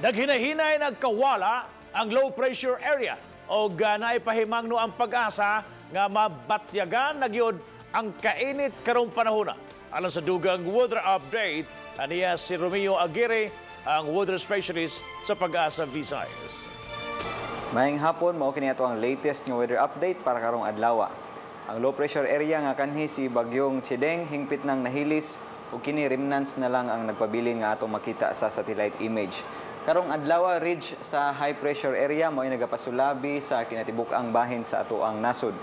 Naghinahinay nagkawala ang low pressure area o naipahimangno ang Pag-asa nga mabatyagan na gyud ang kainit karong panahona. Alang sa dugang weather update, aniya si Romeo Aguirre, ang weather specialist sa Pag-asa Visayas. Maayong hapon, mao kini ato ang latest nga weather update para karong adlaw. Ang low pressure area nga kanhi si Bagyong Chedeng hingpit nang nahilis ug kini remnants na lang ang nagpabilin nga atong makita sa satellite image. Karong adlaw, ridge sa high pressure area mao nagapasulabi sa kinatibuk-ang bahin sa atoang nasod.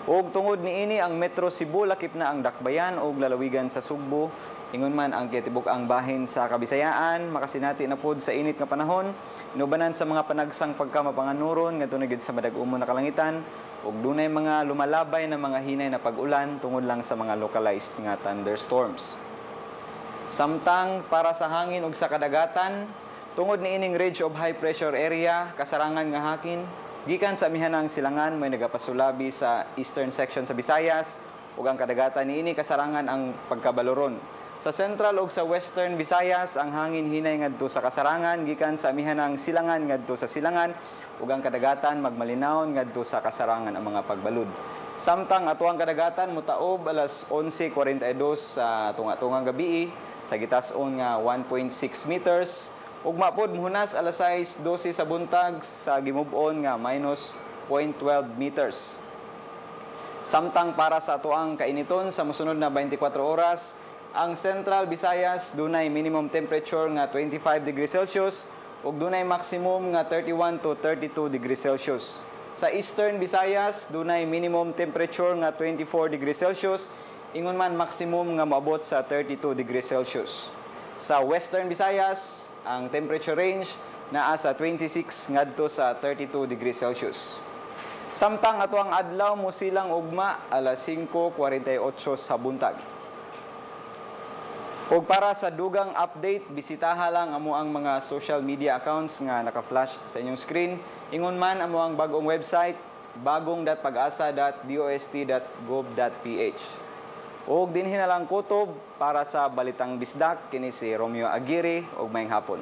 Ug tungod niini, ang Metro Cebu, lakip na ang Dakbayan ug lalawigan sa Sugbo, ingon man ang kinatibuk-ang bahin sa Kabisayaan, makasinati na pod sa init nga panahon inubanan sa mga panagsang pagkamapanganuron ngadto na gyud sa madag-umon na kalangitan ug dunay mga lumalabay na mga hinay na pag-ulan tungod lang sa mga localized nga thunderstorms. Samtang para sa hangin ug sa kadagatan, tungod niining ridge of high pressure area, kasarangan nga hangin gikan sa amihanang silangan may nagapasulabi sa eastern section sa Visayas ug ang kadagatan niini kasarangan ang pagkabaluron. Sa central ug sa western Visayas, ang hangin hinay ngadto sa kasarangan gikan sa amihanang silangan ngadto sa silangan ug ang kadagatan magmalinawon ngadto sa kasarangan ang mga pagbalud. Samtang atoang kadagatan mutaob alas 11:42 sa tunga-tungang gabi sa gitas-on nga 1.6 meters. Ugma pod muhunas alas 6:12 sa buntag sa gimub-on nga minus 0.12 meters. Samtang para sa atoang kainiton sa mosunod na 24 oras, ang Central Visayas dunay minimum temperature nga 25 degrees Celsius ug dunay maximum nga 31 to 32 degrees Celsius. Sa Eastern Visayas, dunay minimum temperature nga 24 degrees Celsius, ingon man maximum nga moabot sa 32 degrees Celsius. Sa Western Visayas, ang temperature range naa sa 26 ngadto sa 32 degrees Celsius. Samtang ato ang adlaw mosilang ugma alas 5:48 sa buntag. Ug para sa dugang update, bisitaha lang amo ang mga social media accounts nga naka-flash sa inyong screen. Ingon man amo ang bagong website, bagong.pagasa.dost.gov.ph. Ug dinhi na lang kutob para sa Balitang Bisdak, kini si Romeo Aguirre ug maayong hapon.